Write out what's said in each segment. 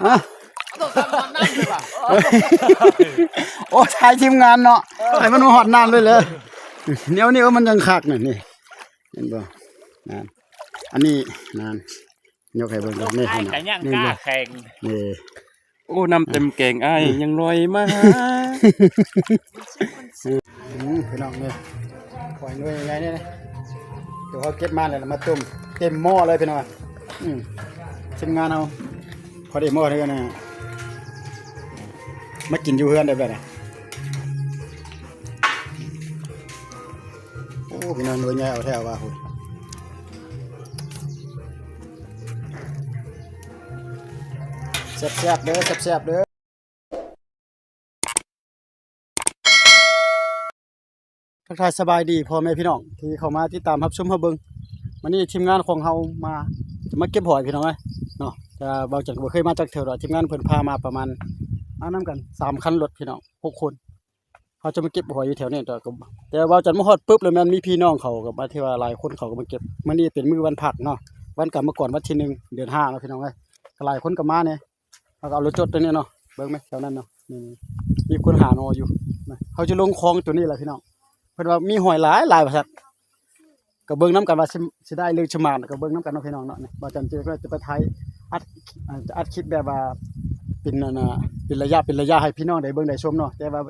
ຮະ ໂອ້ ຖ່າຍທີມງານເນາະ ໃຫ້ມັນຮອດນ້ຳເລີຍເລີຍ ແນວນີ້ມັນຈັ່ງຄັກນີ້ ນີ້ ເຫັນບໍ່ ນັ້ນ ອັນນີ້ ນັ້ນ ຍົກໃຫ້ເບິ່ງ ນີ້ ນີ້ ນີ້ ນີ້ ໂອ້ ນ້ຳເຕັມແກງອ້າຍ ຍັງລອຍມາຫາ ອືມ ພີ່ນ້ອງເອີຍ ຫອຍໜ່ວຍໃຫຍ່ໆ ນີ້ ດຽວເຮົາເກັບມາແລ້ວມາຕົ້ມເຕັມໝໍ້ເລີຍພີ່ນ້ອງ ອືມ ທີມງານເຮົາ ພໍໄດ້ໝໍ້ເລີຍນະ ມາກິນຢູ່ເຮືອນໄດ້ແບບໃດ ໂອ້ ພີ່ນ້ອງ ໜ່ວຍໃຫຍ່ເອົາແທ້ວ່າ ແຊບໆເດີ ແຊບໆເດີ ທັກທາຍສະບາຍດີພໍ່ແມ່ພີ່ນ້ອງທີ່ເຂົ້າມາຕິດຕາມຮັບຊົມຮັບເບິ່ງ ມື້ນີ້ທີມງານຂອງເຮົາມາ ຈະມາເກັບຫອຍພີ່ນ້ອງເອີຍເນາະ ແຕ່ວ່າເບົາຈັນກໍບໍ່ເຄີຍມາຈັກເທື່ອດອກ ທີມງານເພິ່ນພາມາປະມານ ມານຳກັນສາມຄັນລົດພີ່ນ້ອງ ຫົກຄົນ ເຂົາຈະມາເກັບຫອຍຢູ່ແຖວນີ້ ແຕ່ວ່າເບົາຈັນມາຮອດປຶບ ແລ້ວແມ່ນມີພີ່ນ້ອງເຂົາກໍມາ ທີ່ວ່າຫຼາຍຄົນເຂົາກໍມາເກັບ ມື້ນີ້ເປັນມື້ວັນພັກເນາະ ວັນກຳມະກອນ ວັນທີໜຶ່ງ ເດືອນຫ້າເນາະ ພີ່ນ້ອງເອີຍ ກໍຫຼາຍຄົນກໍມາແດ່ ເຮົາກໍເອົາລົດຈົດຕົວນີ້ເນາະ ເບິ່ງແມະ ແຖວນັ້ນເນາະ ນີ້ ມີຄົນຫາໜໍ່ຢູ່ນະ ເຮົາຈະລົງຄອງຕົວນີ້ແຫຼະພີ່ນ້ອງ ເພິ່ນວ່າມີຫອຍຫຼາຍໆວ່າຊັ້ນ ກໍເບິ່ງນຳກັນວ່າຊິ ຊິໄດ້ຫຼືຊິໝານ ກໍເບິ່ງນຳກັນເນາະພີ່ນ້ອງເນາະ ນີ້ ເບົາຈັນຈະ ຈະໄປຖ່າຍ ອັດ ອາ ຈະອັດຄລິບແບບວ່າ ເປັນອັນນ່າ ເປັນໄລຍະ ເປັນໄລຍະໃຫ້ພີ່ນ້ອງໄດ້ເບິ່ງໄດ້ຊົມເນາະ ແຕ່ວ່າ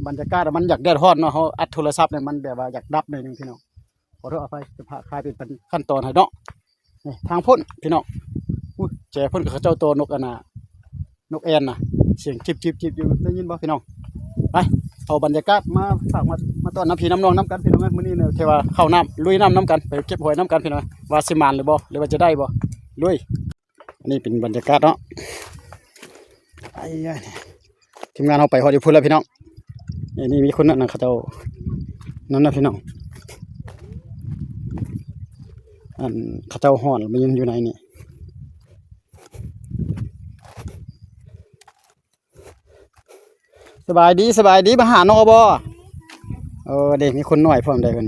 ບັນຍາກາດມັນຢາກແດດຮ້ອນເນາະ ເຮົາອັດໂທລະສັບນີ້ມັນແບບວ່າຢາກດັບໜ້ອຍໜຶ່ງພີ່ນ້ອງ ຂໍໂທດຂໍອະໄພ ຈະພາ ຂາຍເປັນຂັ້ນຕອນໃຫ້ເນາະ ນີ້ທາງພຸ້ນພີ່ນ້ອງ ອຸ້ຍ ແຈພຸ້ນເຂົາເຈົ້າຕໍ່ນົກອັນນ່າ ນົກແອ່ນນະ ສຽງຈິບໆໆຢູ່ ໄດ້ຍິນບໍ່ພີ່ນ້ອງ ໄປ ເອົາບັນຍາກາດມາຝາກມາ ມາຕ້ອນນຳພີ່ນຳນ້ອງນຳກັນພີ່ນ້ອງເອີຍ ມື້ນີ້ນະ ຖືວ່າເຂົ້ານ້ຳ ລຸຍນ້ຳນຳກັນ ໄປເກັບຫອຍນຳກັນພີ່ນ້ອງເອີຍ ວ່າຊິໝານຫຼືບໍ່ ຫຼືວ່າຈະໄດ້ບໍ່ ລຸຍ ອັນນີ້ເປັນບັນຍາກາດເນາະ ໄອ້ຍາ ທີມງານເຮົາໄປຮອດຢູ່ພຸ້ນແລ້ວພີ່ນ້ອງ ນີ້ ນີ້ມີຄົນນັ້ນນະ ເຂົາເຈົ້າ ນັ້ນນະພີ່ນ້ອງ ອັນ ເຂົາເຈົ້າຮ້ອນ ມາຢືນຢູ່ໃນນີ້ ສະບາຍດີ ສະບາຍດີ ມາຫາໜໍ່ບໍ່? ເອີ ເດ້ ມີຄົນນ້ອຍພ້ອມໃດເພິ່ນ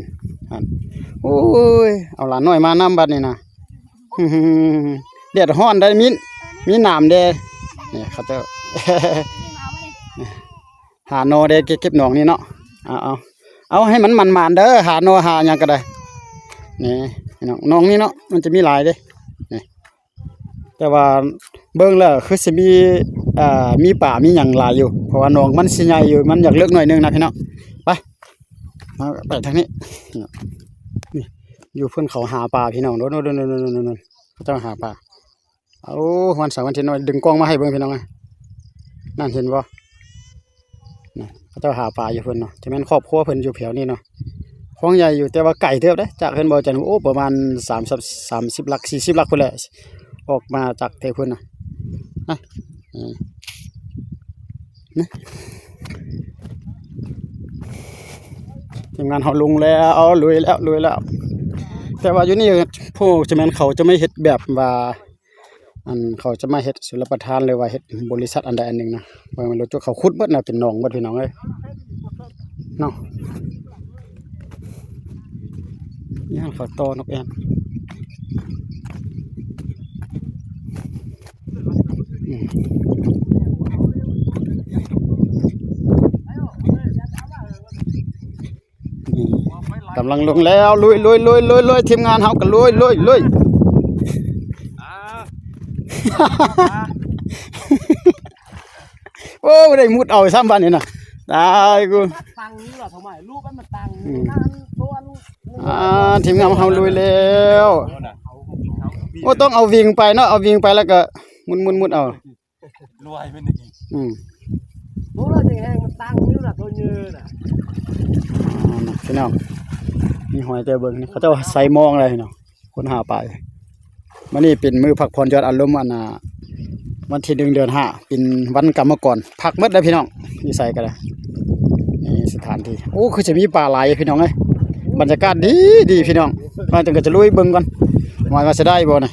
ຫັ້ນ ໂອ້ຍ ເອົາຫຼານນ້ອຍມານຳບັດນີ້ນະ ແດດຮ້ອນໃດ໋ ມີ ມີໜາມເດ້ ນີ້ເຂົາເຈົ້າ ຫາໜໍ່ເດ້ ເກັບ ເກັບໜອງນີ້ເນາະ ເອົາ ເອົາ ເອົາໃຫ້ມັນໝານໆເດີ ຫາໜໍ່ຫາຫຍັງກໍໄດ້ ນີ້ ໜອງ ໜອງນີ້ເນາະ ມັນຈະມີຫຼາຍເດ້ ນີ້ ແຕ່ວ່າເບິ່ງແລ້ວຄືຊິມີ ເອີ ມີປາມີຫຍັງຫຼາຍຢູ່ ເພາະວ່າໜອງມັນຊິໃຫຍ່ຢູ່ ມັນຢາກເລິກໜ້ອຍໜຶ່ງນະພີ່ນ້ອງ ໄປ ມາໄປທາງນີ້ ນີ້ ຢູ່ເພິ່ນເຂົາຫາປາພີ່ນ້ອງ ໂດນໆ ເຂົາເຈົ້າຫາປາ ໂອ້ ວັນເສົາວັນອາທິດເນາະ ດຶງກ້ອງມາໃຫ້ເບິ່ງພີ່ນ້ອງເອີຍ ນັ້ນເຫັນບໍ່? ນະ ເຂົາເຈົ້າຫາປາຢູ່ເພິ່ນເນາະ ຈະແມ່ນຄອບຄົວເພິ່ນຢູ່ແຖວນີ້ເນາະ ຄອງໃຫຍ່ຢູ່ ແຕ່ວ່າໄກເຕີບເດ້ ຈາກເຮືອນເບົາຈັນ ໂອ້ ປະມານສາມສິບ ສາມສິບຫຼັກ ສີ່ສິບຫຼັກພຸ້ນແຫຼະ ອອກມາຈາກແຖວພຸ້ນນະ ນະ ທີມງານເຮົາລົງແລ້ວ ລຸຍແລ້ວ ລຸຍແລ້ວ ແຕ່ວ່າຢູ່ນີ້ ໂອ້ ຈະແມ່ນເຂົາຈະມາເຮັດແບບວ່າ ອັນເຂົາຈະມາເຮັດຊົນລະປະທານ ຫຼືວ່າເຮັດບໍລິສັດອັນໃດອັນໜຶ່ງນະ ເບິ່ງລົດຈົກເຂົາຂຸດເບິດນະ ເປັນໜອງເບິດພີ່ນ້ອງເອີຍ ເນາະ ນີ້ຫັ້ນເຂົາຕໍ່ນົກແອ່ນ ອືມ ນີ້ ກຳລັງລົງແລ້ວ ລຸຍໆໆໆ ທີມງານເຮົາກໍລຸຍໆໆ ໂອ້ ໄດ້ມຸດເອົາຊ້ຳບາດນີ້ນະ ຕາຍກູ ຕັ້ງນີ້ລະ ທຳໄມລູກມັນຕັ້ງ ອືມ ນັ້ນຕົວ ອ່າ ທີມງານເຮົາລຸຍແລ້ວ ໂອ້ ຕ້ອງເອົາວິງໄປເນາະ ເອົາວິງໄປແລ້ວກໍມຸດໆໆເອົາ ລວຍມັນນີ້ ອືມ ໂຕລະແຮງ ມັນຕັ້ງຢູ່ນະ ໂຕເຍີນະ ອ່າ ພີ່ນ້ອງ ມີຫອຍແຕ່ເບິ່ງນີ້ ເຂົາເຈົ້າໃສ່ມອງແລ້ວພີ່ນ້ອງ ຄົນຫາປາ ມື້ນີ້ເປັນມື້ພັກຜ່ອນຢ່ອນອາລົມ ອັນນ່າ ວັນທີໜຶ່ງ ເດືອນຫ້າ ເປັນວັນກຳມະກອນ ພັກໝົດແລ້ວພີ່ນ້ອງ ຢູ່ໃສກໍໄດ້ ນີ້ສະຖານທີ່ ໂອ້ ຄືຈະມີປາຫຼາຍພີ່ນ້ອງເອີຍ ບັນຍາກາດດີໆ ພີ່ນ້ອງ ມາຈັ່ງກໍຈະລຸຍເບິ່ງກ່ອນ ວ່າຊິໄດ້ບໍ່ນະ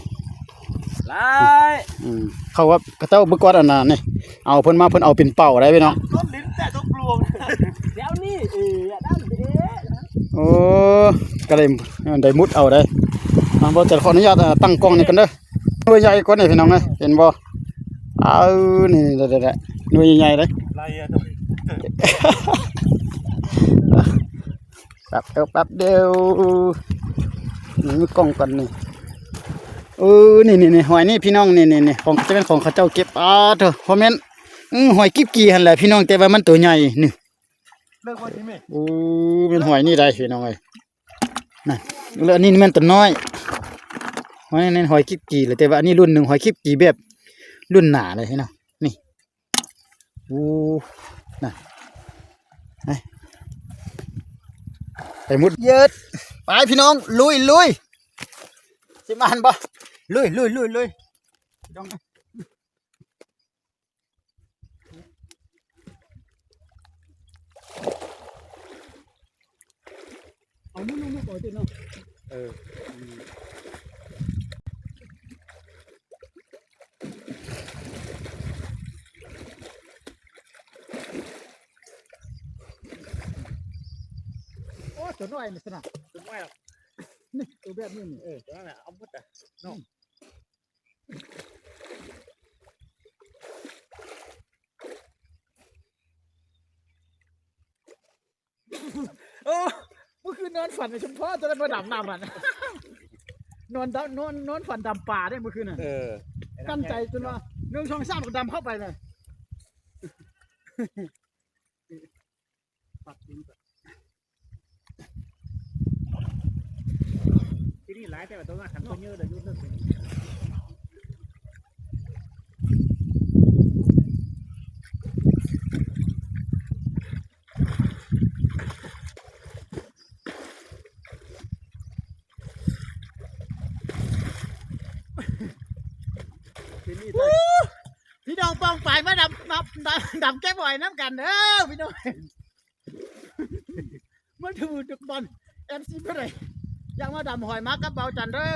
ຫຼາຍ ອືມ ເຂົາວ່າເຂົາເຈົ້າບໍ່ກວດອັນນັ້ນນີ້ ເອົາເພິ່ນມາ ເພິ່ນເອົາເປັນເປົ້າໄດ້ພີ່ນ້ອງ ຕົ້ນຫຼິ້ນແຕ່ຕົກຫຼວງ ແຖວນີ້ ເອີ ດ້ານເອ ໂອ້ ກໍໄດ້ ໄດ້ມຸດເອົາໄດ໋ ເນາະ ບໍ່ ຈະຂໍອະນຸຍາດ ເອີ ຕັ້ງກ້ອງນີ້ກ່ອນເດີ ໜ່ວຍໃຫຍ່ກວ່ານີ້ພີ່ນ້ອງເອີຍ ເຫັນບໍ່? ເອົາ ນີ້ໆໆ ໜ່ວຍໃຫຍ່ໆເດ້ ໄລ່ອະ ແປັບດຽວ ແປັບດຽວ ນີ້ມີກ້ອງກ່ອນນີ້ ເອີ ນີ້ໆໆ ຫອຍນີ້ພີ່ນ້ອງ ນີ້ໆໆ ຂອງ ຈະແມ່ນຂອງເຂົາເຈົ້າເກັບ ອາໂທ້ ບໍ່ແມ່ນ ອື ຫອຍກິບກີ່ຫັ້ນແຫຼະພີ່ນ້ອງ ແຕ່ວ່າມັນໂຕໃຫຍ່ນີ້ ເລີກບໍ່ທີ່ແມ່ ໂອ້ ແມ່ນຫອຍນີ້ໄດ໋ພີ່ນ້ອງເອີຍ ນັ້ນ ແລ້ວອັນນີ້ແມ່ນຕົວນ້ອຍ ຫອຍນັ້ນຫອຍກິບກີ່ແຫຼະ ແຕ່ວ່າອັນນີ້ລຸ້ນໜຶ່ງ ຫອຍກິບກີ່ແບບລຸ້ນໜ້າເລີຍເນາະ ນີ້ ໂອ້ ນັ້ນ ໄປ ໄປມຸດ ເຢີດ ໄປພີ່ນ້ອງ ລຸຍໆ ຊິມານບໍ່ ລຸຍໆໆໆ ພີ່ນ້ອງ. ເອົາມືລົງມາກ່ອນຕິເນາະ ເອີ ໂອ້ ຕົວນ້ອຍນີ້ຊະນະ ຕົວນ້ອຍ ນີ້ ຕົວແບບນີ້ນີ້ ເອີ ຕົວນັ້ນແຫຼະ ເອົາໝົດອະເນາະ. ໂອ້ ມື້ຄືນນອນຝັນ ໄອ້ສົມພໍ ຕອນນັ້ນມາດຳນ້ຳຫັ້ນ ນອນດຳ ນອນ ນອນຝັນດຳປາເດ້ມື້ຄືນນັ້ນ ເອີ ກັ້ນໃຈຈົນວ່າ ໜຶ່ງ ສອງ ສາມ ກໍດຳເຂົ້າໄປເລີຍ. ປັກດິນກ່ອນ ທີ່ນີ້ຫຼາຍແຕ່ວ່າຕົວນັ້ນຄັນຕົວເຍີະແລ້ວຢູ່ເລິກ ທີ່ນີ້ ພີ່ນ້ອງປ້ອງປາຍມາດຳ ດຳ ດຳ ດຳເກັບຫອຍນຳກັນເດີພີ່ນ້ອງ ມາຖືກທຸກບ່ອນ ເອັຟຊີ ຜູ້ໃດຢາກມາດຳຫອຍມາກັບບ່າວຈັນເດີ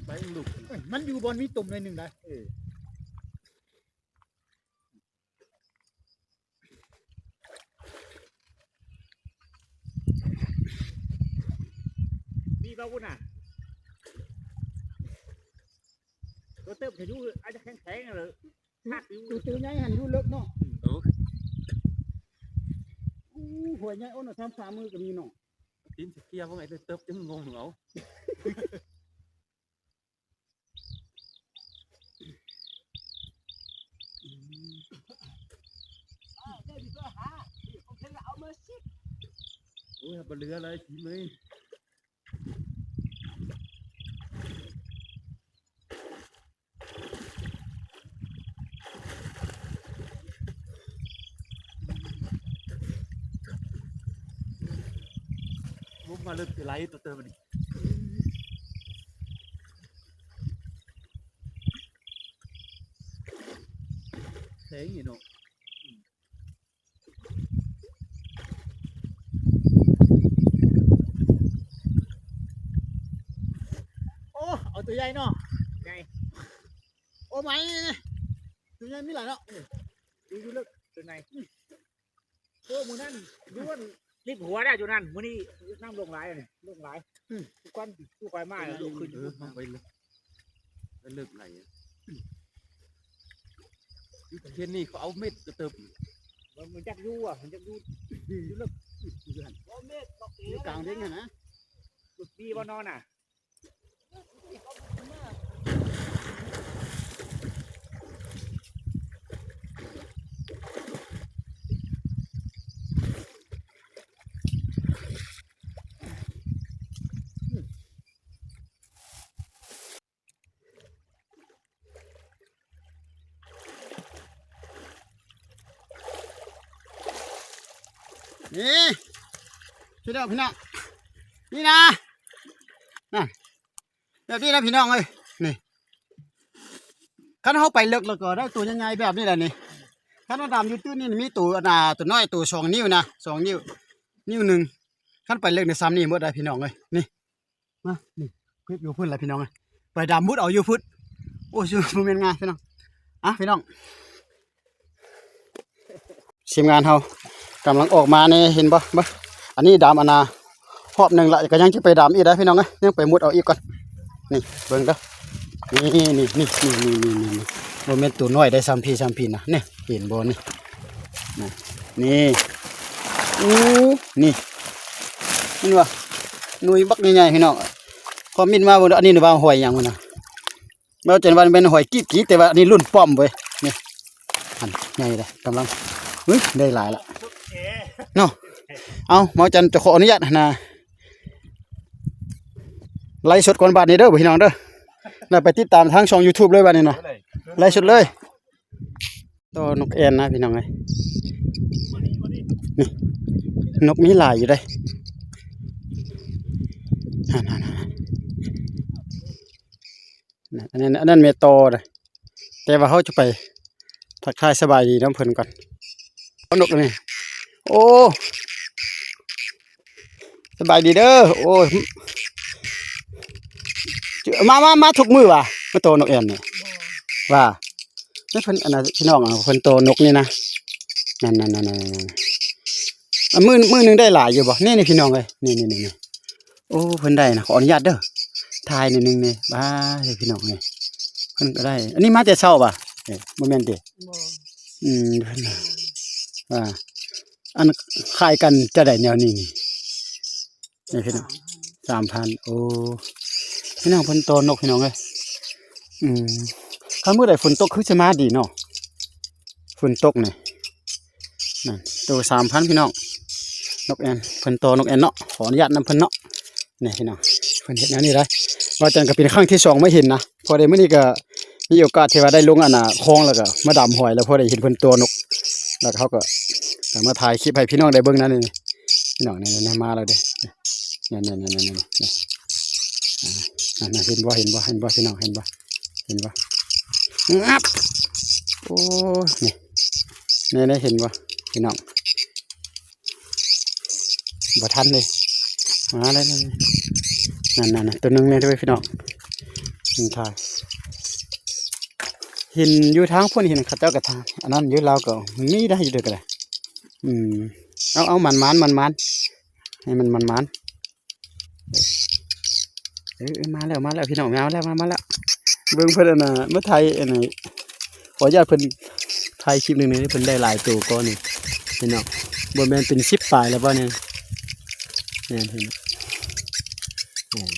ໄປລູກ ເອີຍ ມັນຢູ່ບ່ອນມີຕຸ່ມໜ້ອຍໜຶ່ງໄດ໋ ເອີ. ມີບໍ່ພຸ້ນນະ ຕົວເຕີບຈະຢູ່ ອາດຈະແຂງໆ ເລີຍ ຄັກຢູ່ ຕົວໃຫຍ່ຫັ້ນຢູ່ເລິກເນາະ ເອີ ໂອ້ ຫ້ວຍໃຫຍ່ ໂອ້ ນ້ຳສາມມື້ກໍມີເນາະ ຕີນຊິເຄຍວ່າໄງ ເຕີບຈຶ່ງງົງເອົາ. ໂອ້ຍ ບໍ່ເຫຼືອເລີຍ ທີມເອີຍ ລົງມາເລິກຫຼາຍ ຕົວເຕີບນີ້. ແພງຢູ່ເນາະ ໂອ້ ເອົາຕົວໃຫຍ່ເນາະ ໃຫຍ່ ໂອ້ ໃໝ່ ຕົວໃຫຍ່ມີຫຼາຍເນາະ ເອີ ຢູ່ເລິກ ຕົວໃຫຍ່. ໂອ້ ມື້ນັ້ນຢູ່ອັນລິບຫົວໄດ້ຢູ່ນັ້ນ ມື້ນີ້ນ້ຳລົງຫຼາຍນີ້ ລົງຫຼາຍ ອືມ ທຸກວັນ ທຸກໄຟມາ ເອີ ລົງຂຶ້ນ ເອີ ໄປເລິກ ໄປເລິກຫຼາຍ ຢູ່ເຂດນີ້ເຂົາເອົາເມັດກະເຕີບ ມັນຈັກຢູ່ອະ ມັນຈັກຢູ່ ຢູ່ເລິກ ຢູ່ຫັ້ນ ຢູ່ກາງດິນຫັ້ນນະ ມີບໍ່ນອນນະ. ນີ້ ຊິແລ້ວພີ່ນ້ອງ ນີ້ນະ ນັ້ນ ແບບນີ້ນະພີ່ນ້ອງເອີຍ ນີ້ ຄັນເຮົາໄປເລິກແລ້ວກໍໄດ້ຕົວໃຫຍ່ໆແບບນີ້ແຫຼະນີ້ ຄັນວ່າດຳຢູ່ຕື້ນນີ້ມີໂຕ ອັນນ່າ ໂຕນ້ອຍ ໂຕສອງນິ້ວນະ ສອງນິ້ວ ນິ້ວໜຶ່ງ ຄັນໄປເລິກໃນຊ່ຳນີ້ໝົດໄດ໋ພີ່ນ້ອງເອີຍ ນີ້ ມາ ນີ້ ຄລິບຢູ່ພຸ້ນລະພີ່ນ້ອງເອີຍ ໄປດຳມຸດເອົາຢູ່ພຸ້ນ ໂອ້ຍ ບໍ່ແມ່ນງ່າຍພີ່ນ້ອງ ອ່ະ ພີ່ນ້ອງ. ທີມງານເຮົາກຳລັງອອກມານີ້ ເຫັນບໍ່ ເບິ່ງ ອັນນີ້ດຳອັນນ່າຮອບໜຶ່ງລະ ກໍຍັງຈະໄປດຳອີກໄດ໋ພີ່ນ້ອງເອີຍ ຍັງໄປມຸດເອົາອີກກ່ອນ. ນີ້ເບິ່ງເດີ ນີ້ໆໆ ບໍ່ແມ່ນໂຕນ້ອຍໄດ໋ ຊ່ຳພີ່ຊ່ຳພີ່ນະ ນີ້ເຫັນບໍ່ນີ້ ນະ ນີ້ ໂອ້ ນີ້ ເຫັນບໍ່ ໜ່ວຍບັກໃຫຍ່ໆ ພີ່ນ້ອງ. ຄອມເມັນມາເບິ່ງເດີ ອັນນີ້ວ່າຫອຍຫຍັງມັນນະ ເວົ້າຈັ່ງວ່າແມ່ນຫອຍກີ້ກີ້ ແຕ່ວ່າອັນນີ້ລຸ້ນປ້ອມເວີຍ ນີ້ ຫັ້ນໃຫຍ່ເດ້ ກຳລັງ ເຮີ້ຍ ໄດ້ຫຼາຍລະເນາະ. ເອົາ ເວົ້າຈັ່ງຈະຂໍອະນຸຍາດຫັ້ນນະ ໄລຟ໌ສົດກ່ອນບາດນີ້ເດີພີ່ນ້ອງເດີ ແລ້ວໄປຕິດຕາມທາງຊ່ອງຢູທູບເລີຍບາດນີ້ນະ ໄລຟ໌ສົດເລີຍ. ຕໍ່ນົກແອ່ນນະພີ່ນ້ອງເອີຍ ນີ້ ນົກມີຫຼາຍຢູ່ເດ້ ຫັ້ນໆໆ ນັ້ນ ອັນນັ້ນ ອັນນັ້ນແມ່ຕໍ່ເດ້ ແຕ່ວ່າເຮົາຈະໄປທັກທາຍສະບາຍດີນຳເພິ່ນກ່ອນ. ເອົານົກອັນນີ້ ໂອ້ ສະບາຍດີເດີ ໂອ້ຍ ມາ ມາ ມາທຸກມື້ຫວາ ມາຕໍ່ນົກແອ່ນນີ້ຫວາ ນີ້ເພິ່ນ ອັນນ່າ ພີ່ນ້ອງ ເພິ່ນຕໍ່ນົກນີ້ນະ ນັ້ນໆໆໆ ອາ ມື້ ມື້ໜຶ່ງໄດ້ຫຼາຍຢູ່ບໍ່ ນີ້ໆ ພີ່ນ້ອງເອີຍ ນີ້ໆໆ ໂອ້ ເພິ່ນໄດ້ນະ ຂໍອະນຸຍາດເດີ ຖ່າຍໜ້ອຍໜຶ່ງນີ້ ບາດ ພີ່ນ້ອງນີ້ ເພິ່ນກໍໄດ້ ອັນນີ້ມາແຕ່ເຊົ້າຫວາ ເອີ ບໍ່ແມ່ນຕິ ບໍ່ ອືມ ເພິ່ນ ອ່າ ອັນຂາຍກັນຈັ່ງໃດແນວນີ້ນີ້ ນີ້ພີ່ນ້ອງ ສາມພັນ ໂອ້ ພີ່ນ້ອງ ເພິ່ນຕໍ່ນົກ ພີ່ນ້ອງເອີຍ ອືມ ຄັນມື້ໃດຝົນຕົກຄືຊິມາດີເນາະ ຝົນຕົກນີ້ ນັ້ນ ໂຕສາມພັນ ພີ່ນ້ອງ ນົກແອ່ນ ເພິ່ນຕໍ່ນົກແອ່ນເນາະ ຂໍອະນຸຍາດນຳເພິ່ນເນາະ ນີ້ພີ່ນ້ອງ ເພິ່ນເຮັດແນວນີ້ໄດ໋ ວ່າຈັ່ງກໍເປັນຄັ້ງທີສອງມາເຫັນນະ ພໍໄດ້ມື້ນີ້ກໍມີໂອກາດທີ່ວ່າໄດ້ລົງອັນນ່າຄອງ ແລ້ວກໍມາດຳຫອຍ ແລ້ວພໍໄດ້ເຫັນເພິ່ນຕໍ່ນົກ ແລ້ວເຮົາກໍ ກໍມາຖ່າຍຄລິບໃຫ້ພີ່ນ້ອງໄດ້ເບິ່ງນະ ນີ້ ພີ່ນ້ອງ ນີ້ ນີ້ ມາແລ້ວເດ້ ນີ້ໆໆໆ ນີ້ ອ່າ ນັ້ນ ເຫັນບໍ່ ເຫັນບໍ່ ເຫັນບໍ່ ພີ່ນ້ອງ ເຫັນບໍ່ ເຫັນບໍ່ ງັບ ໂອ້ຍ ນີ້ ນີ້ ນີ້ ເຫັນບໍ່ ພີ່ນ້ອງ ບໍ່ທັນເລີຍ ມາແລ້ວ ນັ້ນໆໆ ໂຕໜຶ່ງນີ້ເດີພີ່ນ້ອງ ນີ້ ຖ່າຍ ເຫັນຢູ່ທາງພຸ້ນ ເຫັນເຂົາເຈົ້າກໍຖ່າຍ ອັນນັ້ນຢູ່ ລາວກໍມີໄດ້ຢູ່ເດີ ກໍໄດ້ ອືມ ເອົາ ເອົາ ໝານໆ ໝານໆ ໃຫ້ມັນໝານໆ ເອີ ເອີ ມາແລ້ວ ມາແລ້ວ ພີ່ນ້ອງ ມາແລ້ວ ມາ ມາແລ້ວ ເບິ່ງເພິ່ນ ອັນນ່າ ມາຖ່າຍ ອັນນີ້ ຂໍອະນຸຍາດເພິ່ນຖ່າຍຄລິບໜຶ່ງນີ້ ເພິ່ນໄດ້ຫຼາຍໂຕກໍນີ້ ພີ່ນ້ອງ ບໍ່ແມ່ນເປັນສິບປາຍແລ້ວບໍ່ນີ້ ແມ່ນ ພີ່ນ້ອງ ອືມ.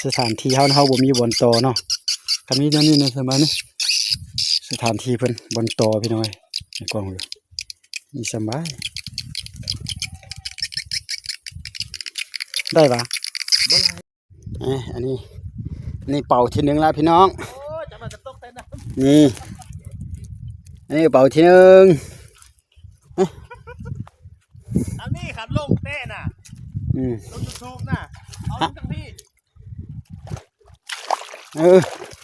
ສະຖານທີ່ເຮົາ ເຮົາບໍ່ມີບ່ອນຕໍ່ເນາະ ຄັນມີແນວນີ້ນະ ສະບາຍນີ້ ສະຖານທີ່ເພິ່ນ ບ່ອນຕໍ່ ພີ່ນ້ອງເອີຍ ກວ້າງຢູ່ ນີ້ສະບາຍ ໄດ້ປະ ບໍ່ຫຼາຍ ເອີ ອັນນີ້ ນີ້ເປົາທີໜຶ່ງແລ້ວພີ່ນ້ອງ ໂອ້ຍ ຈັກໜ້ອຍກໍຕົກໃສ່ນ້ຳ ນີ້ ອັນນີ້ເປົາທີໜຶ່ງ ອັນນີ້ຄັນລົງແທ້ນະ ອືມ ລົງຢູທູບນະ ເອົາລົງຈັ່ງຊີ້ ເອີ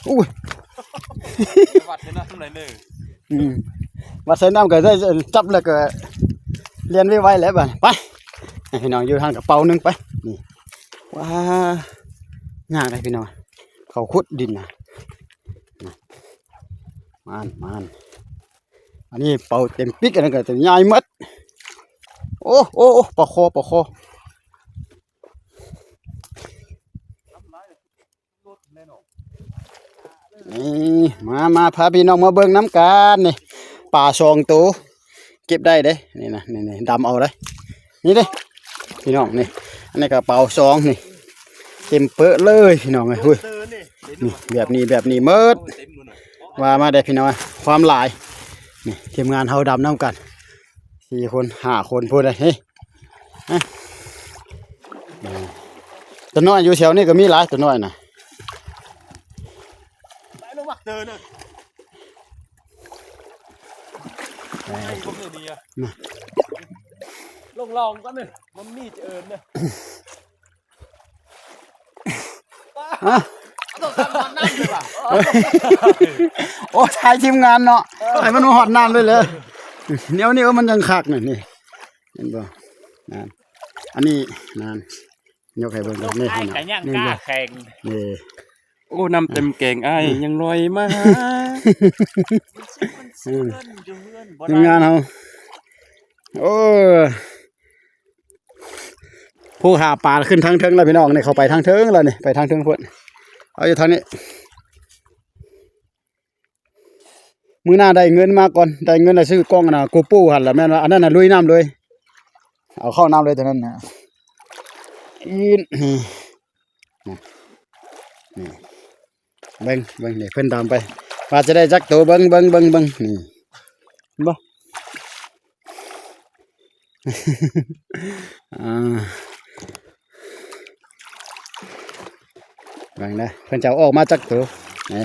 ໂອ້ຍ ວັດໃສ່ນ້ຳໜ້ອຍໜຶ່ງ ອືມ ວັດໃສ່ນ້ຳກໍໄດ້ ຈັບແລ້ວກໍລຽນໄວໆແຫຼະບາດນີ້ ໄປ ໃຫ້ພີ່ນ້ອງຢູ່ຫັ້ນກະເປົາໜຶ່ງໄປ ນີ້ ວ້າ ຍາກເດ້ພີ່ນ້ອງ ເຂົາຂຸດດິນນະ ມານ ມານ ອັນນີ້ເປົາເຕັມປິກ ອັນນັ້ນກໍຈະໃຫຍ່ໝົດ ໂອ້ ໂອ້ ໂອ້ ປາຄໍ ປາຄໍ ນີ້ ມາ ມາ ພາພີ່ນ້ອງມາເບິ່ງນຳກັນ ນີ້ ປາສອງໂຕ ເກັບໄດ້ເດ້ ນີ້ນະ ນີ້ໆ ດຳເອົາເດ້ ນີ້ເດ້ ພີ່ນ້ອງ ນີ້ ອັນນີ້ກະເປົາສອງ ນີ້ ເຕັມເປິເລີຍ ພີ່ນ້ອງເອີຍ ຫຸ້ຍ ນີ້ ແບບນີ້ ແບບນີ້ໝົດ ວ່າມາເດ້ພີ່ນ້ອງ ຄວາມຫຼາຍ ນີ້ ທີມງານເຮົາດຳນຳກັນ ສີ່ຄົນ ຫ້າຄົນພຸ້ນເດ້ ເຮີ້ຍ ໂຕນ້ອຍຢູ່ແຖວນີ້ກໍມີຫຼາຍ ໂຕນ້ອຍນະ ໄປລົງມາເດີນ ໄປບໍ່ເຄີຍມີອະ ລົງລອງກ່ອນເດີ ມັນມີຈະເອີ້ນເດີ ຮະ ໂອ້ ຖ່າຍທີມງານເນາະ ໃຫ້ມັນມາຮອດນ້ຳເລີຍເລີຍ ແນວນີ້ ເອີ ມັນຍັງຄັກນະ ນີ້ ເຫັນບໍ່ ນັ້ນ ອັນນີ້ ນັ້ນ ຍົກໃຫ້ເບິ່ງ ນີ້ ນີ້ ນີ້ ນີ້ ນີ້ ໂອ້ ນ້ຳເຕັມແກງອ້າຍ ອືມ ຍັງລອຍມາຫາ ອືມ ທີມງານເຮົາ ໂອ້ ຜູ້ຫາປາຂຶ້ນທາງເທິງແລ້ວພີ່ນ້ອງ ນີ້ເຂົ້າໄປທາງເທິງແລ້ວນີ້ ໄປທາງເທິງພຸ້ນ ເອົາຢູ່ທາງນີ້. ມື້ໜ້າໄດ້ເງິນມາກ່ອນ ໄດ້ເງິນແລ້ວຊື້ກ້ອງອັນນ່າ ໂກໂປຫັ້ນລະ ແມ່ນວ່າອັນນັ້ນນະ ລຸຍນ້ຳເລີຍ ເອົາເຂົ້ານ້ຳເລີຍຕົວນັ້ນນະ ອີນ ນີ້ ນີ້ ເບິ່ງ ເບິ່ງ ນີ້ເພິ່ນດຳໄປ ວ່າຈະໄດ້ຈັກໂຕ ເບິ່ງ ເບິ່ງ ເບິ່ງ ເບິ່ງ ນີ້ ເຫັນບໍ່? ອ່າ ເບິ່ງເດີ ເພິ່ນຈະເອົາອອກມາຈັກໂຕ ນີ້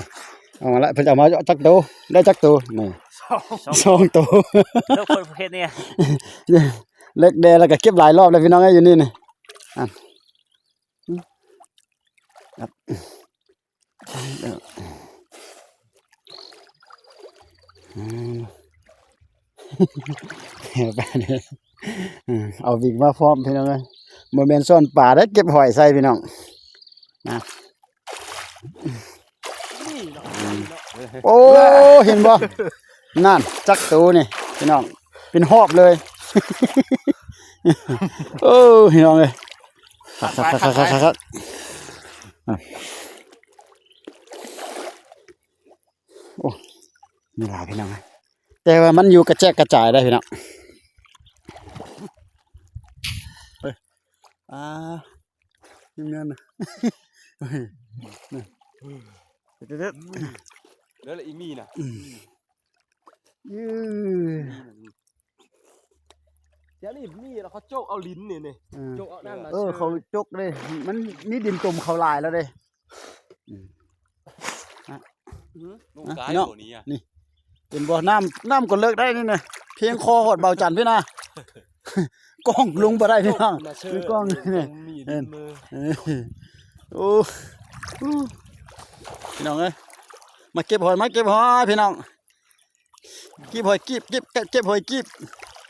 ອອກມາລະ ເພິ່ນຈະເອົາມາຈັກໂຕ ໄດ້ຈັກໂຕ ນີ້ ສອງ ສອງໂຕ ເລິກເພິ່ນເຮັດນີ້ ເລິກແດ່ ແລ້ວກໍເກັບຫຼາຍລອບແລ້ວ ພີ່ນ້ອງເອີຍ ຢູ່ນີ້ນີ້ ອັນ ອືມ ເອົາວິກມາພ້ອມພີ່ນ້ອງເອີຍ ບໍ່ແມ່ນຊ້ອນປາເດ້ ເກັບຫອຍໃສ່ພີ່ນ້ອງນະ ໂອ້ ເຫັນບໍ່? ນັ້ນ ຈັກໂຕນີ້ພີ່ນ້ອງ ເປັນຮອບເລີຍ ໂອ້ ພີ່ນ້ອງເອີຍ ຄັກໆໆໆ ໂອ້ ມີຫຼາຍພີ່ນ້ອງ ແຕ່ວ່າມັນຢູ່ກະແຈກກະຈາຍໄດ໋ພີ່ນ້ອງ ເອີ ອ່າ ທີມງານນະ ເດີລະອີ່ມີນະ ອືມ ເອີ ດຽວນີ້ມີແລ້ວ ເຂົາຈົກເອົາດິນນີ້ນີ້ ເອີ ຈົກເອົານັ້ນ ເອີ ເຂົາຈົກເດ້ ມັນມີດິນຕົມເຂົາຫຼາຍແລ້ວເດ້ ອືມ ອືມ ລົງ ອ່ະ ຕາຍ ພີ່ນ້ອງ ໂຕນີ້ອະ ນີ້ ເຫັນບໍ່? ນ້ຳ ນ້ຳກໍເລິກໄດ໋ນີ້ນະ ພຽງຄໍຮອດເບົາຈັນພີ້ນະ ກ້ອງລົງບໍ່ໄດ້ພີ່ນ້ອງ ມີກ້ອງນີ້ ເອີ ໂອ້ ພີ່ນ້ອງເອີຍ ມາເກັບຫອຍ ມາເກັບຫອຍພີ່ນ້ອງ ເກັບຫອຍກີບ ເກັບ ເກັບ ເກັບຫອຍກີບ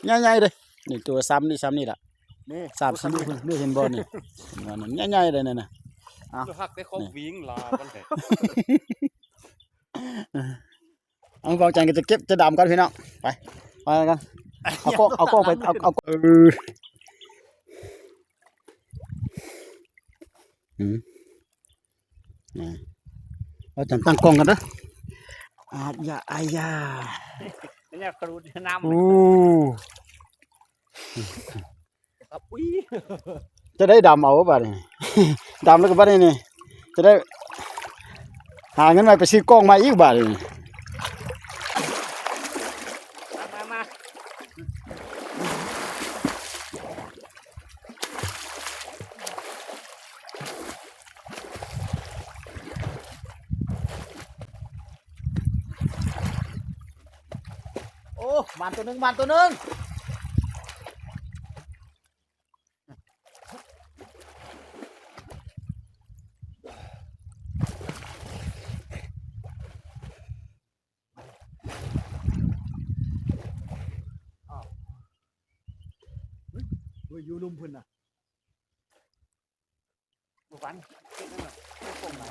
ໃຫຍ່ໆເດ້ ນີ້ຕົວຊ້ຳນີ້ ຊ້ຳນີ້ລະ ນີ້ ສາມສີ່ມື້ພຸ້ນ ນີ້ເຫັນບໍ່ນີ້ ເຫັນບໍ່ນີ້ ໃຫຍ່ໆເດ້ນີ້ນະ ເອົາ ຮັກແຕ່ຂອງ ນີ້ ວິງລາວມັນແທ້ ເອົາ ເບົາຈັນກໍຈະເກັບຈະດຳກ່ອນພີ່ນ້ອງ ໄປ ໄປກັນ ເອົາກ້ອງ ເອົາກ້ອງໄປ ເອົາ ເອົາ ເອີ ອືມ ເອົາຈັນຕັ້ງກ້ອງກັນເດີ ອາດຢາ ອາຍາ ມັນຢາກຂະຫຼຸດນ້ຳ ໂອ້ ຄັບ ອຸ້ຍ ຈະໄດ້ດຳເອົາບາດນີ້ ດຳແລ້ວກໍບາດນີ້ນີ້ ຈະໄດ້ຫາເງິນໃໝ່ໄປຊື້ກ້ອງໃໝ່ອີກບາດນີ້ ມາ ມາ ມາ ໂອ້ ມານຕົວໜຶ່ງ ມານຕົວໜຶ່ງ ອ້າວ ເຮີ້ຍ ເຮີ້ຍ ຢູ່ລຸ່ມພຸ້ນນະ. ບໍ່ຝັນ ເກັບໄວ້ກ່ອນ ເກັບກົງໄວ້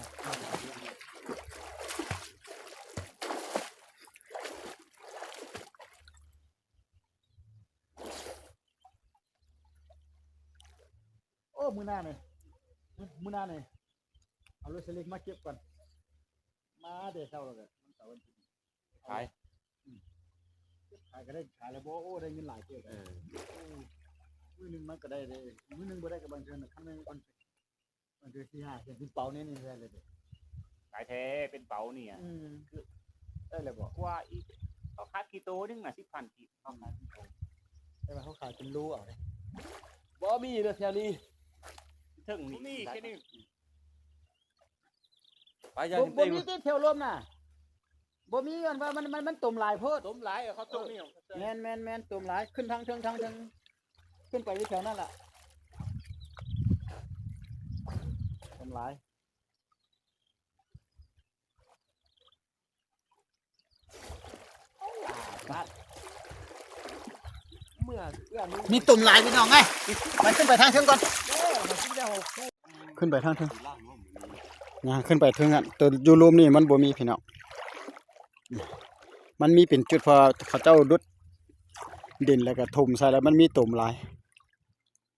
ໂອ້ ມື້ໜ້ານີ້ ມື້ໜ້ານີ້ ເອົາລົດສະລິງມາເກັບກ່ອນ ມາແຕ່ເຊົ້າແລ້ວກໍ ວັນເສົາວັນອາທິດ ຂາຍ ອືມ ຂາຍກໍໄດ້ຂາຍແລ້ວບໍ່ ໂອ້ ໄດ້ເງິນຫຼາຍເຕີບ ເອີ ໂອ້ ມື້ໜຶ່ງມັນກໍໄດ້ເດ້ ມື້ໜຶ່ງບໍ່ໄດ້ກໍບາງເທື່ອນະ ຄັນແມ່ນມັນ ມັນຄືສີ່ຫ້າແສນ ເປັນເປົາແນວນີ້ໄດ້ເລີຍເດ້ ຫຼາຍແທ້ ເປັນເປົານີ້ອະ ອືມ ຄື ໄດ້ແລ້ວບໍ່ ກວ່າອີກ ເຂົາຂາຍກິໂລໜຶ່ງນະ ສິບພັນກີບ ເຂົາຂາຍກິໂລ ແຕ່ວ່າເຂົາຂາຍເປັນໂລເອົາເດ້ ບໍ່ມີເນາະແຖວນີ້ ເທິງນີ້ ບໍ່ມີແຄ່ນີ້ ໄປຢ່າ ບໍ່ ບໍ່ມີຕິແຖວລົມນະ ບໍ່ມີ ຍ້ອນວ່າມັນ ມັນ ມັນຕົມຫຼາຍໂພດ ຕົມຫຼາຍ ເອີ ເຂົາຕົມນີ້ ແມ່ນໆໆ ຕົມຫຼາຍ ຂຶ້ນທາງເທິງ ທາງເທິງ ຂຶ້ນໄປຢູ່ແຖວນັ້ນລະ ຕົມຫຼາຍ. ມີຕົມຫຼາຍພີ່ນ້ອງເອີຍ ໄປຂຶ້ນໄປທາງເທິງກ່ອນ ເອີ ຂຶ້ນໄປທາງເທິງ ຍ່າງຂຶ້ນໄປເທິງຫັ້ນ ໂຕຢູ່ລຸ່ມນີ້ມັນບໍ່ມີພີ່ນ້ອງ ມັນມີເປັນຈຸດ ເພາະເຂົາເຈົ້າດຸດດິນ ແລ້ວກໍຖົມໃສ່ ແລ້ວມັນມີຕົມຫຼາຍ.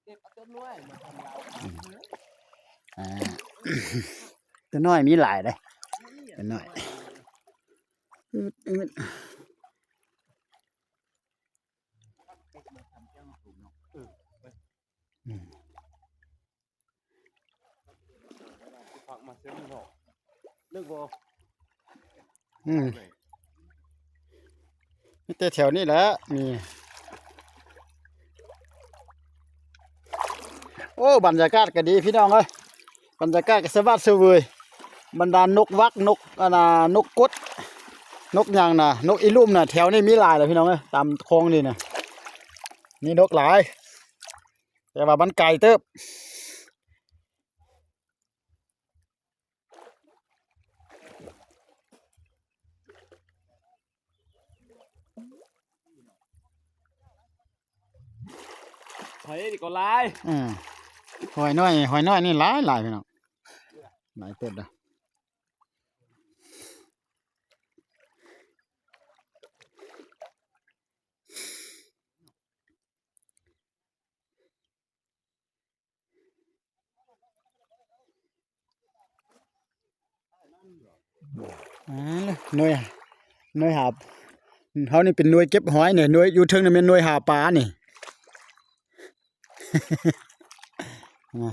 ເກັບເອົາຕົ້ນນ້ອຍມາທຳລາຍ ອືມ ອ່າ ຕົ້ນນ້ອຍມີຫຼາຍເດ້ ຕົ້ນນ້ອຍ ອືດໆ ອືມ ຜັກມາເຊິ່ງເນາະ ເລິກບໍ່? ອືມ ມີແຕ່ແຖວນີ້ແຫຼະ ນີ້ ໂອ້ ບັນຍາກາດກໍດີພີ່ນ້ອງເອີຍ ບັນຍາກາດກໍສະຫວັດສະເຫວີຍ ບັນດານົກວັກ ນົກ ອັນນ່າ ນົກກົດ ນົກຫຍັງນະ ນົກອີລຸ່ມນະ ແຖວນີ້ມີຫຼາຍແຫຼະພີ່ນ້ອງເອີຍ ຕາມຄອງນີ້ນະ ມີນົກຫຼາຍ ແຕ່ວ່າມັນໄກເຕີບ. ຫອຍນີ້ກໍຫຼາຍ ອືມ ຫອຍນ້ອຍ ຫອຍນ້ອຍນີ້ຫຼາຍໆ ພີ່ນ້ອງ ຫຼາຍເຕີບເດີ້. ອ່າ ໜ່ວຍ ໜ່ວຍຫາ ເຮົານີ້ເປັນໜ່ວຍເກັບຫອຍນີ້ ໜ່ວຍຢູ່ເທິງນີ້ແມ່ນໜ່ວຍຫາປານີ້ ອ່າ.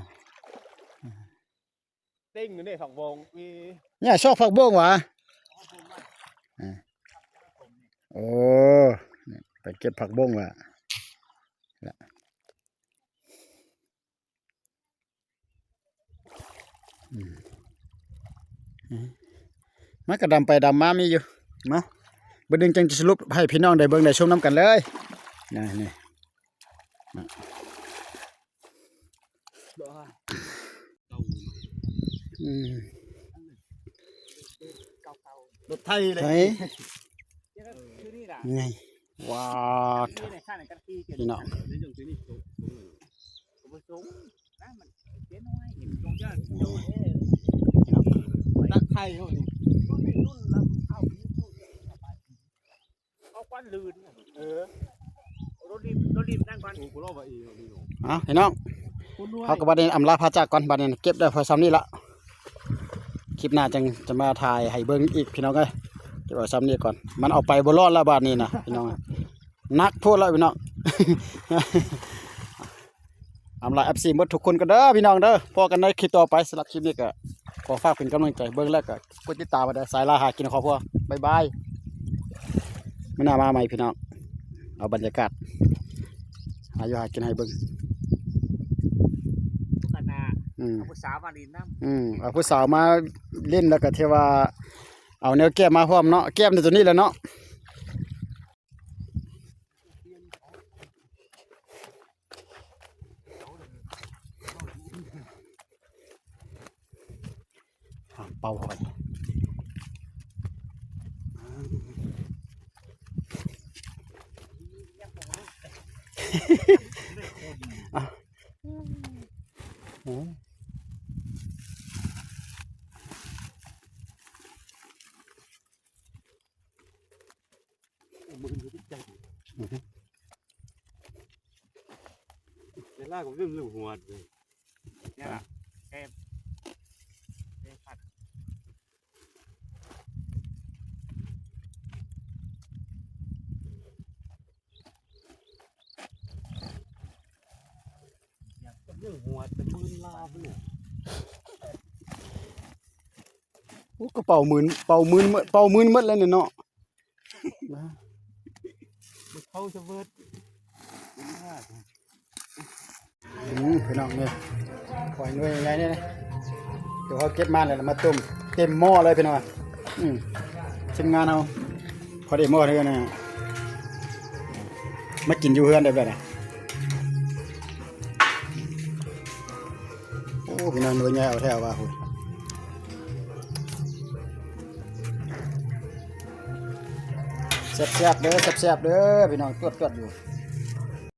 ເຕັງຢູ່ນີ້ຜັກບົ້ງ ນີ້ຊອກຜັກບົ້ງຫວາ ອ່າ ໂອ້ ໄປເກັບຜັກບົ້ງຫວາ ອືມ ອືມ ມັນກໍດຳໄປດຳມາມີຢູ່ ມາ ບາດໜຶ່ງຈັ່ງຈະສະຫຼຸບໃຫ້ພີ່ນ້ອງໄດ້ເບິ່ງໄດ້ຊົມນຳກັນເລີຍ ນີ້ ນີ້. ອືມ ລົດໄຖເລີຍ ໄຖ ນີ້ ວ້າວ ພີ່ນ້ອງ ຕັກໄຖເຮົານີ້ ເອົາຄວັນລື່ນ ເອີ ລົດດິບ ລົດດິບນັ້ນກ່ອນ ເອົາ ພີ່ນ້ອງ ເຮົາກໍບັດນີ້ອຳລາພາຈາກກ່ອນ ບັດນີ້ເກັບໄດ້ພໍຊ່ຳນີ້ລະ ຄລິບໜ້າຈັ່ງຈະມາຖ່າຍໃຫ້ເບິ່ງອີກ ພີ່ນ້ອງເອີຍ ເກັບໄວ້ຊ່ຳນີ້ກ່ອນ ມັນເອົາໄປບໍ່ລອດລະບາດນີ້ນະ ພີ່ນ້ອງ ໜັກໂພດລະ ພີ່ນ້ອງ. ອຳລາ ເອັຟຊີ ໝົດທຸກຄົນກັນເດີພີ່ນ້ອງເດີ ພໍ້ກັນໃນຄລິບຕໍ່ໄປ ສຳລັບຄລິບນີ້ກໍຂໍຝາກເປັນກຳລັງໃຈ ເບິ່ງແລ້ວກໍກົດຕິດຕາມໄວ້ເດີ ສາຍລ່າຫາກິນຂອງພວກເຮົາ ບາຍບາຍ ມື້ໜ້າມາໃໝ່ພີ່ນ້ອງ ເອົາບັນຍາກາດຫາຢູ່ຫາກິນໃຫ້ເບິ່ງ ອືມ ເອົາຜູ້ສາວມາຫຼິ້ນນຳ ອືມ ເອົາຜູ້ສາວມາຫຼິ້ນ ແລ້ວກໍຖືວ່າເອົາແນວແກ້ມມາພ້ອມເນາະ ແກ້ມໂຕນີ້ແຫຼະເນາະ. ຫາເປົ້າໄປ ອາ ໂອ້ ມື້ອື່ນກໍຕິດໃຈ ອືຮຶ ເວລາກໍລືມເລື່ອງຫົວເລີຍ ນີ້ລະ ເຊບ ເຊບຜັດ ເລື່ອງຫົວຈະມືນລາວເລີຍ ໂອ້ ກະເປົາມືນ ເປົາມືນ ເປົາມືນໝົດແລ້ວນີ້ເນາະ. ມາເຂົ້າສະເວີດ ອືມ ພີ່ນ້ອງເອີຍ ຫອຍໜ່ວຍໃຫຍ່ໆ ນີ້ ດຽວເຮົາເກັບມາແລ້ວມາຕົ້ມເຕັມໝໍ້ເລີຍພີ່ນ້ອງ. ອືມ ທີມງານເຮົາ ພໍໄດ້ໝໍ້ເທື່ອນະ ມາກິນຢູ່ເຮືອນໄດ້ແບບໃດ. ໂອ້ ພີ່ນ້ອງ ໜ່ວຍໃຫຍ່ເອົາແທ້ວ່າ ພຸ້ນ ແຊບໆເດີ ແຊບໆເດີ ພີ່ນ້ອງ ຈວດໆຢູ່.